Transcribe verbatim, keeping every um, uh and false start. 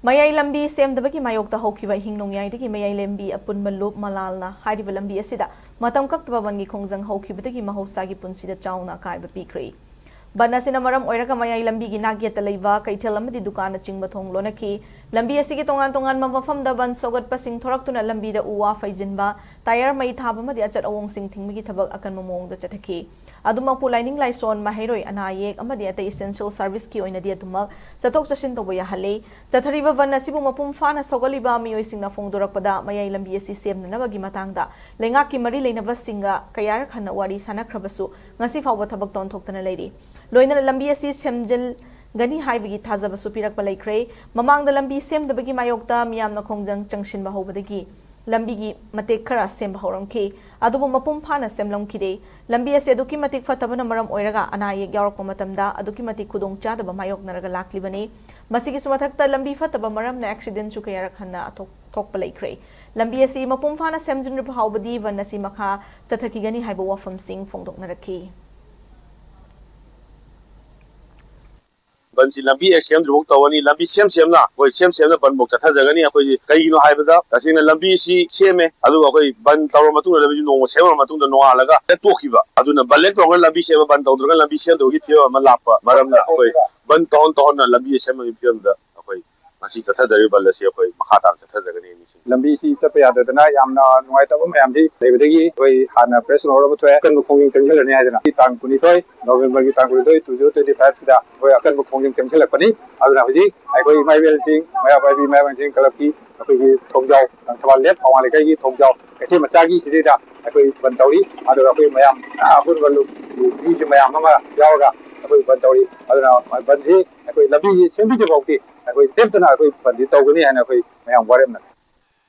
ꯃꯌꯥꯏ ꯂꯝꯕꯤ ꯁꯦꯝꯗꯕꯒꯤ ꯃꯥꯌꯣꯛꯇ ꯍꯧꯈꯤꯕ ꯏꯍꯤꯡ ꯅꯣꯡꯌꯥꯏꯗꯒꯤ ꯃꯌꯥꯏ ꯂꯝꯕꯤ ꯑꯄꯨꯟꯕ ꯂꯨꯞ ꯃꯂꯥꯜꯅ ꯍꯥꯏꯔꯤꯕ ꯂꯝꯕꯤ ꯑꯁꯤꯗ ꯃꯇꯝ ꯀꯛꯇꯕ ꯕꯟꯒꯤ ꯈꯣꯡꯖꯪ ꯍꯧꯈꯤꯕꯗꯒꯤ ꯃꯍꯧꯁꯥꯒꯤ ꯄꯨꯟꯁꯤꯗ ꯆꯥꯎꯅ ꯑꯀꯥꯏꯕ ꯄꯤꯈ꯭ꯔꯦ꯫ ꯕꯟ ꯑꯁꯤꯅ ꯃꯔꯝ ꯑꯣꯏꯔꯒ ꯃꯌꯥꯏ ꯂꯝꯕꯤꯒꯤ ꯅꯥꯛꯌꯦꯠꯇ ꯂꯩꯕ ꯀꯩꯊꯦꯜ ꯑꯃꯗꯤ ꯗꯨꯀꯥꯟꯅꯆꯤꯡꯕ ꯊꯣꯡ ꯂꯣꯟꯅꯈꯤ꯫ ꯂꯝꯕꯤ ꯑꯁꯤꯒꯤ ꯇꯣꯉꯥꯟ ꯇꯣꯉꯥꯟꯕ ꯃꯐꯝꯗ ꯕꯟ ꯁꯧꯒꯠꯄꯁꯤꯡ ꯊꯣꯔꯛꯇꯨꯅ ꯂꯝꯕꯤꯗ ꯎ ꯋꯥ ꯐꯩꯖꯤꯟꯕ, ꯇꯥꯌꯔ ꯃꯩ ꯊꯥꯕ ꯑꯃꯗꯤ ꯑꯆꯠ ꯑꯋꯣꯡꯁꯤꯡ ꯊꯤꯡꯕꯒꯤ ꯊꯕꯛ ꯑꯀꯟꯕ ꯃꯑꯣꯡꯗ ꯆꯠꯊꯈꯤ꯫ ꯑꯗꯨꯃꯛꯄꯨ ꯂꯥꯏꯅꯤꯡ ꯂꯥꯏꯁꯣꯟ, ꯃꯍꯩꯔꯣꯏ, ꯑꯅꯥ ꯑꯌꯦꯛ ꯑꯃꯗꯤ ꯑꯇꯩ essential serviceꯀꯤ ꯑꯣꯏꯅꯗꯤ ꯑꯗꯨꯃꯛ ꯆꯠꯊꯣꯛ ꯆꯠꯁꯤꯟ ꯇꯧꯕ ꯌꯥꯍꯜꯂꯦ꯫ ꯆꯠꯊꯔꯤꯕ ꯕꯟ ꯑꯁꯤꯕꯨ ꯃꯄꯨꯡ ꯐꯥꯅ ꯁꯧꯒꯠꯂꯤꯕ ꯃꯤꯑꯣꯏꯁꯤꯡꯅ ꯐꯣꯡꯗꯣꯔꯛꯄꯗ ꯃꯌꯥꯏ ꯂꯝꯕꯤ ꯑꯁꯤ ꯁꯦꯝꯅꯅꯕꯒꯤ ꯃꯇꯥꯡꯗ ꯂꯩꯉꯥꯛꯀꯤ ꯃꯔꯤ ꯂꯩꯅꯕꯁꯤꯡꯒ ꯀꯌꯥꯔꯛ ꯍꯟꯅ ꯋꯥꯔꯤ ꯁꯥꯟꯅꯈ꯭ꯔꯕꯁꯨ ꯉꯁꯤ ꯐꯥꯎꯕ ꯊꯕꯛꯇ ꯑꯣꯟꯊꯣꯛꯇꯅ ꯂꯩꯔꯤ꯫ ꯂꯣꯏꯅꯅ ꯂꯝꯕꯤ ꯑꯁꯤ ꯁꯦꯝꯖꯤꯟꯒꯅꯤ ꯍꯥꯏꯕꯒꯤ ꯊꯥꯖꯕꯁꯨ ꯄꯤꯔꯛꯄ ꯂꯩꯈ꯭ꯔꯦ꯫ ꯃꯃꯥꯡꯗ ꯂꯝꯕꯤ ꯁꯦꯝꯗꯕꯒꯤ ꯃꯥꯌꯣꯛꯇ ꯃꯤꯌꯥꯝꯅ ꯈꯣꯡꯖꯪ ꯆꯪꯁꯤꯟꯕ ꯍꯧꯕꯗꯒꯤ ꯂꯝꯕꯤꯒꯤ ꯃꯇꯦꯛ ꯈꯔ ꯁꯦꯝꯕ ꯍꯧꯔꯝꯈꯤ, ꯑꯗꯨꯕꯨ ꯃꯄꯨꯡ ꯐꯥꯅ ꯁꯦꯝꯂꯝꯈꯤꯗꯦ꯫ ꯂꯝꯕꯤ ꯑꯁꯤ ꯑꯗꯨꯛꯀꯤ ꯃꯇꯤꯛ ꯐꯠꯇꯕꯅ ꯃꯔꯝ ꯑꯣꯏꯔꯒ ꯑꯅꯥ ꯑꯌꯦꯛ ꯌꯥꯎꯔꯛꯄ ꯃꯇꯝꯗ ꯑꯗꯨꯛꯀꯤ ꯃꯇꯤꯛ ꯈꯨꯗꯣꯡ ꯆꯥꯗꯕ ꯃꯥꯌꯣꯛꯅꯔꯒ ꯂꯥꯛꯂꯤꯕꯅꯤ꯫ ꯃꯁꯤꯒꯤꯁꯨ ꯃꯊꯛꯇ ꯂꯝꯕꯤ ꯐꯠꯇꯕ ꯃꯔꯝꯅ accidentꯁꯨ ꯀꯌꯥꯔꯛ ꯍꯟꯅ ꯑꯊꯣꯛ-, ꯊꯣꯛꯄ ꯂꯩꯈ꯭ꯔꯦ꯫ ꯂꯝꯕꯤ ꯑꯁꯤ ꯃꯄꯨꯡ ꯐꯥꯅ ꯁꯦꯝꯖꯤꯟꯗ꯭ꯔꯤꯕ ꯐꯥꯎꯕꯗꯤ ꯕꯟ ꯑꯁꯤ ꯃꯈꯥ ꯆꯠꯊꯈꯤꯒꯅꯤ ꯍꯥꯏꯕ ꯋꯥꯐꯝꯁꯤꯡ ꯐꯣꯡꯗꯣꯛꯅꯔꯛꯈꯤ꯫ ꯕꯟꯁꯤ ꯂꯝꯕꯤ ꯍꯦꯛ ꯁꯦꯝꯗ꯭ꯔꯤꯐꯥꯎ ꯇꯧꯒꯅꯤ꯫ ꯂꯝꯕꯤ ꯁꯦꯝ ꯁꯦꯝꯅ, ꯑꯩꯈꯣꯏ ꯁꯦꯝ ꯁꯦꯝꯅ ꯕꯟꯐꯧ ꯆꯠꯊꯖꯒꯅꯤ꯫ ꯑꯩꯈꯣꯏꯁꯤ ꯀꯩꯒꯤꯅꯣ ꯍꯥꯏꯕꯗ, ꯇꯁꯦꯡꯅ ꯂꯝꯕꯤꯁꯤ ꯁꯦꯝꯃꯦ, ꯑꯗꯨꯒ ꯑꯩꯈꯣꯏ ꯕꯟ ꯇꯧꯔ ꯃꯇꯨꯡꯗ, ꯂꯝꯕꯤꯁꯤ ꯅꯣꯡꯃ ꯁꯦꯝꯃ ꯃꯇꯨꯡꯗ ꯅꯣꯡꯉꯥꯜꯂꯒ ꯍꯦꯛ ꯇꯣꯛꯈꯤꯕ꯫ ꯑꯗꯨꯅ ꯕꯟ ꯍꯦꯛ ꯇꯧꯔꯒ ꯂꯝꯕꯤ ꯁꯦꯝꯕ, ꯕꯟ ꯇꯧꯗ꯭ꯔꯒ ꯂꯝꯕꯤ ꯁꯦꯝꯗꯕꯒꯤ ꯐꯤꯕꯝ ꯑꯃ ꯂꯥꯛꯄ ꯃꯔꯝꯅ ꯑꯩꯈꯣꯏ ꯕꯟ ꯇꯧꯍꯟ ꯇꯧꯍꯟꯅ ꯂꯝꯕꯤ ꯁꯦꯝꯕꯒꯤ ꯐꯤꯕꯝꯗ ꯑꯩꯈꯣꯏ ꯉꯁꯤ ꯆꯠꯊꯖꯔꯤꯕ ꯕꯟ ꯑꯁꯤ ꯑꯩꯈꯣꯏ ꯃꯈꯥ ꯇꯥꯅ ꯆꯠꯊꯖꯒꯅꯤ꯫ ꯂꯝꯕꯤꯁꯤ ꯆꯠꯄ ꯌꯥꯗꯗꯅ ꯌꯥꯝꯅ ꯅꯨꯡꯉꯥꯏꯇꯕ ꯃꯌꯥꯝꯗꯤ ꯂꯩꯕꯗꯒꯤ ꯑꯩꯈꯣꯏ ꯍꯥꯟꯅ press note ꯑꯃ ꯊꯣꯛꯑꯦ, ꯑꯀꯟꯕ ꯈꯣꯡꯖꯪ ꯆꯪꯁꯤꯜꯂꯅꯤ ꯍꯥꯏꯗꯅ꯫ ꯇꯥꯡ ꯀꯨꯟꯅꯤꯊꯣꯏ ꯅꯣꯕꯦꯝꯕꯔꯒꯤ ꯇꯥꯡ ꯀꯨꯟꯅꯤꯊꯣꯏ, two zero twenty five ꯁꯤꯗ ꯑꯩꯈꯣꯏ ꯑꯀꯟꯕ ꯈꯣꯡꯖꯪ ꯆꯪꯁꯤꯜꯂꯛꯄꯅꯤ꯫ ꯑꯗꯨꯅ ꯍꯧꯖꯤꯛ ꯑꯩꯈꯣꯏ ꯏꯃꯥ ꯏꯕꯦꯜꯁꯤꯡ, ꯃꯩꯔꯥ ꯄꯥꯏꯕꯤ ꯏꯃꯥ ꯏꯕꯦꯜꯁꯤꯡ clubꯀꯤ ꯑꯩꯈꯣꯏꯒꯤ ꯊꯣꯡꯖꯥꯎ, ꯂꯪꯊꯕꯥꯜ left ꯑꯋꯥꯡ ꯂꯩꯀꯥꯏꯒꯤ ꯊꯣꯡꯖꯥꯎ ꯀꯩꯊꯦꯜ ꯃꯆꯥꯒꯤ ꯁꯤꯗꯩꯗ ꯑꯩꯈꯣꯏ ꯕꯟ ꯇꯧꯔꯤ꯫ ꯑꯗꯨꯒ ꯑꯩꯈꯣꯏ ꯃꯌꯥꯝ, ꯑ, ꯑꯄꯨꯟꯕ ꯂꯨꯞ-, ꯃꯤꯁꯨ ꯃꯌꯥꯝ ꯑꯃ ꯌꯥꯎꯔꯒ ꯑꯩꯈꯣꯏ ꯕꯟ ꯇꯧꯔꯤ꯫ ꯑꯗꯨꯅ ꯕꯟꯁꯤ ꯑꯩꯈꯣꯏ ꯂꯝꯕꯤꯁꯤ ꯁꯦꯝꯕꯤꯗ꯭ꯔꯤ ꯐꯥꯎꯗꯤ ꯑꯩꯈꯣꯏ ꯂꯦꯞꯇꯅ ꯑꯩꯈꯣꯏ ꯕꯟꯁꯤ ꯇꯧꯒꯅꯤ ꯍꯥꯏꯅ ꯑꯩꯈꯣꯏ ꯃꯌꯥꯝ ꯋꯥꯔꯦꯞꯅꯔꯦ꯫